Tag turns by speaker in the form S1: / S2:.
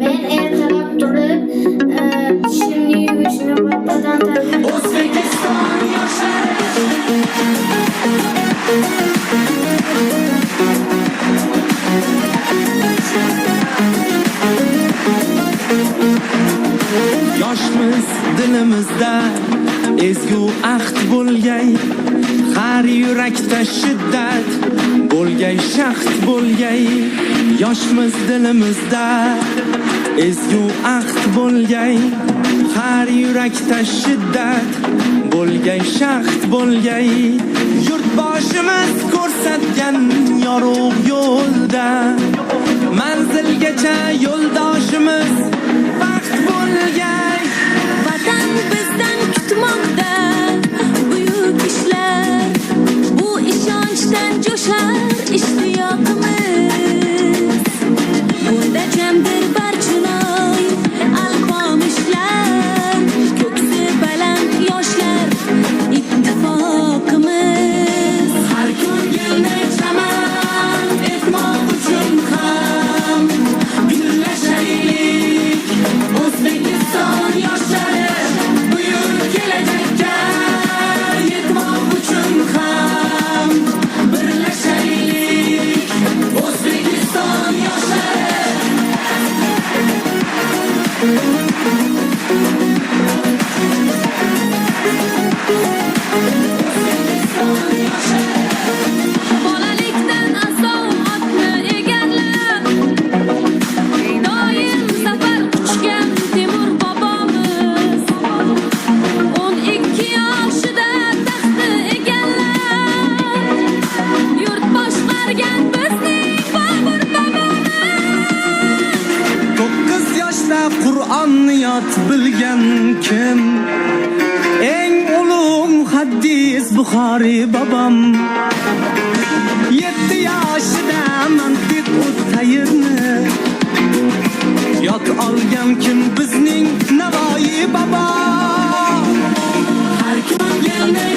S1: Men ertalab turib, tishimni yuvishni va badandan
S2: O'zbekiston yoshlari. Yoshmiz, dilimizda ezgu ahd bo'lgay, har yurakda shiddat bo'lgay, shahd bo'lgay. Yoshmiz, dilimizda ezgu ahd bo'lgay, har yurakda shiddat bo'lgay, shahd bo'lgay. Yurtboshimiz ko'rsatgan yorug' yo'lda manzilgacha yo'ldoshimiz baxt bo'lgay.
S3: Vatan bizdan kutmoqda buyuk ishlar. Bu ishonchdan jo'shar ishtiyoqimiz. Bunda jamdir Barchinoy, Alpomishlar, ko'ksi baland yoshlar ittifoqimiz.
S2: Har ko'ngilni chaman etmoq uchun ham gullashaylik. O'zbekiston yoshlari, buyuk kelajakka yetmoq uchun ham birlashaylik. O'zbekiston yoshlari. O'zbekiston yoshlari.
S3: Bolalikdan asov otni egallab, doim zafar quchgan Temur bobomiz 12 yoshida taxtni egallab, yurt boshqargan bizning Bobur bobomiz.
S2: 9 yoshda Qur'onni yod bilgan kim? Eng ulug' muhaddis Buxoriy bobom. 7 yoshida mantiq tayrni yod olgan kim? Bizning Navoiy bobo. Har ko'ngilni